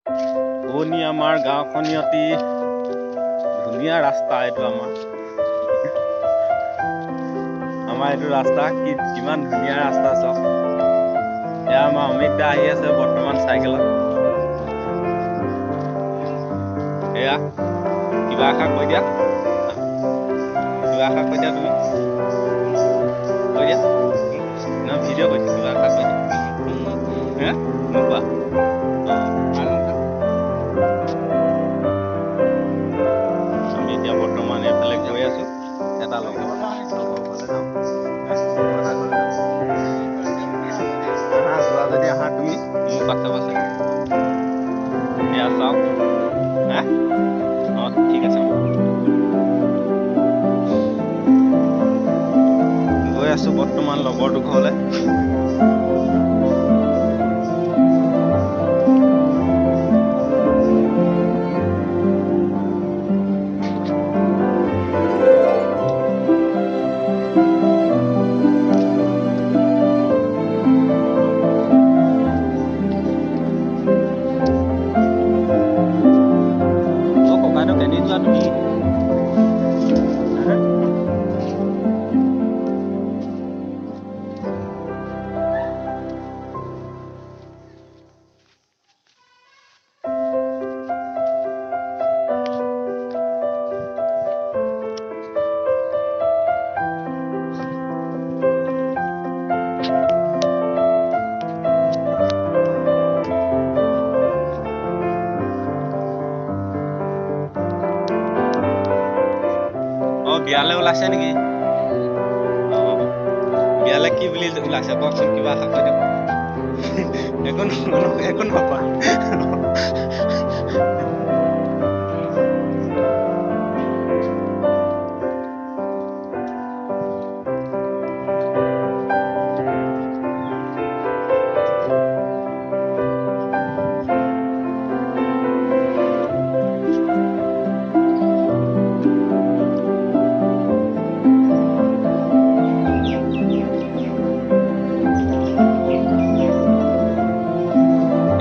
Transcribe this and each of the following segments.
শুৱনি আমাৰ গাঁওখনি, অতি ধুনীয়া ৰাস্তা এইটো। আমাৰ আমাৰ এইটো ৰাস্তা কি কিমান ধুনীয়া ৰাস্তা চাওক। এয়া আমাৰ অমিত দা আহি আছে বৰ্তমান চাইকেলত। এয়া কিবা এষাৰ কৈ দিয়া, কিবা এষাৰ কৈ দিয়া, তুমি কৈ দিয়া নহয়, ভিডিঅ' কৰিছোঁ, কিবা এষাৰ কৈ দিয়া। হে নোকোৱা? অঁ, আমি এতিয়া বৰ্তমান এইফালে গৈ আছোঁ, এটা লগৰ ঘৰলৈ যাওঁ। আহা, যোৱা যদি আহা তুমি মোৰ পাছে পাছে। এয়া চাওক। হা, অঁ, ঠিক আছে। গৈ আছোঁ বৰ্তমান লগৰটোৰ ঘৰলৈ। অ ককাইদেউ, কেনি যোৱা তুমি? হা? অ, বিয়ালৈ ওলাইছে নেকি? অ, বিয়ালৈ কি বুলি ওলাইছে কওকচোন, কিবা এষাৰ কৈ দিয়ক। একো একো নকোৱা?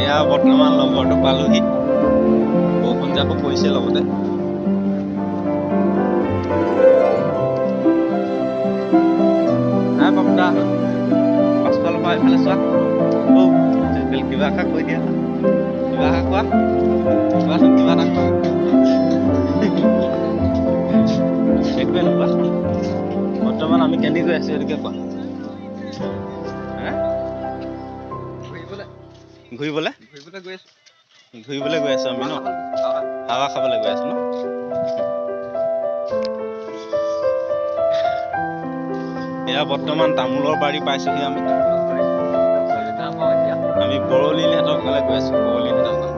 এয়া বৰ্তমান লগৰটো পালোহি, বৰষুণ জাকো পৰিছে লগতে। হাই বাপুদা, পাছফালৰ পৰা এইফালে চোৱা। ঔ কিবা এষাৰ কৈ দিয়া, কিবা এষাৰ কোৱা, কোৱাচোন কিবা এটা কোৱা। একোৱে নোকোৱা? বৰ্তমান আমি কেনি গৈ আছো সেইটোকে কোৱা। হা, ঘূৰিবলৈ ঘূৰিবলৈ গৈ আছো। ঘূৰিবলৈ গৈ আছো আমি ন? হাৱা খাবলৈ গৈ আছো ন? এয়া বৰ্তমান তামোলৰ বাৰী পাইছোহি আমি। আমি বৰলীনহঁতৰ ঘৰলৈ গৈ আছো, বৰলীনহঁতৰ ঘৰ।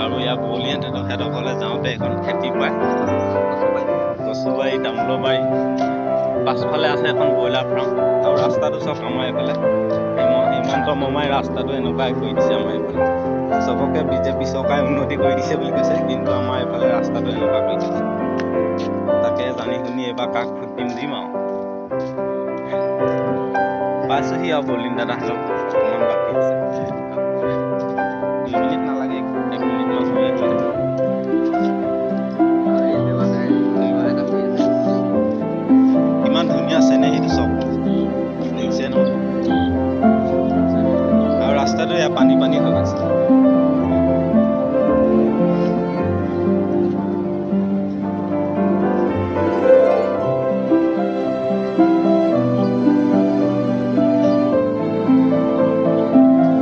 আৰু ইয়াৰ বৰলীহঁতৰ সিহঁতৰ ঘৰলৈ যাওঁতে এখন খেতি পায়, কচুবাৰী, তামোলৰ বাৰী, পাছফালে আছে এখন ব্ৰইলাৰ ফাৰ্ম। আৰু ৰাস্তাটো চাওক, আমাৰ এইফালে হিমন্ত মামাই ৰাস্তাটো এনেকুৱাই কৰি দিছে। আমাৰ এইফালে চবকে বিজেপি চৰকাৰে উন্নতি কৰি দিছে বুলি কৈছে, কিন্তু আমাৰ এইফালে ৰাস্তাটো এনেকুৱা কৰি দিছে। তাকে জানি শুনি এইবাৰ কাক ভোট দিম, দিম আৰু। পাইছোহি আৰু বলিন দাদাহঁতক, অকণমান বাকী আছে, 2 মিনিট নালাগে, এক মিনিটমান হৈ যাব। ইমান ধুনীয়া চেনেহীটো চব দেখিছে নহয়? আৰু ৰাস্তাটো এয়া পানী পানী হৈ গৈছে।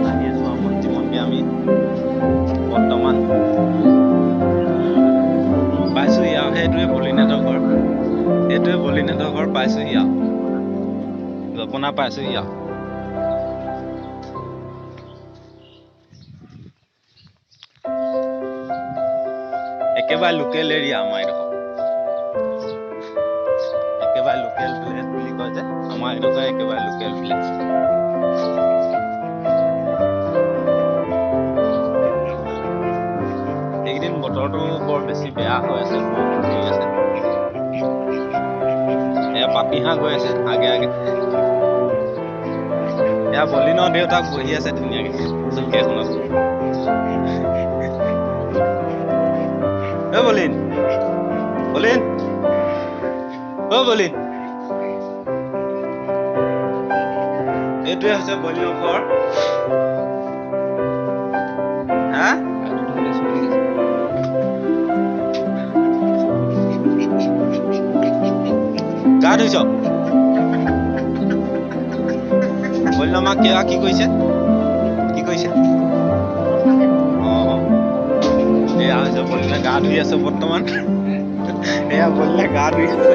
আহি আছো আমন জিমনকে আমি বৰ্তমান পাইছোহি আৰু। সেইটোৱে বলিনাথৰ ঘৰ, এইটোৱে বলিনাথৰ ঘৰ। পাইছোহি আৰু, জপনা পাইছোহি আৰু। একেবাৰে লোকেল এৰিয়া আমাৰ এইডোখৰ, একেবাৰে লোকেল ভিলেজ বুলি কয় যে, আমাৰ এইডোখৰ একেবাৰে লোকেল ভিলেজ। এইকেইদিন বতৰটো বৰ বেছি বেয়া হৈ আছে, বৰষুণ দি আছে। এয়া পাতিহাঁহ গৈ আছে আগে আগে। এয়া বলিনৰ দেউতাক বহি আছে ধুনীয়াকে চকী এখনত। বলিন, বলিন, অ বলিন, এইটোৱে হৈছে বলিনৰ ঘৰ। হা, গা ধুইছ? বলিনৰ মাক কিবা কি কৰিছে? কি কৰিছে? অ, এয়া হৈছে বলিনে গা ধুই আছে বৰ্তমান। এয়া বলিনে গা ধুই আছে।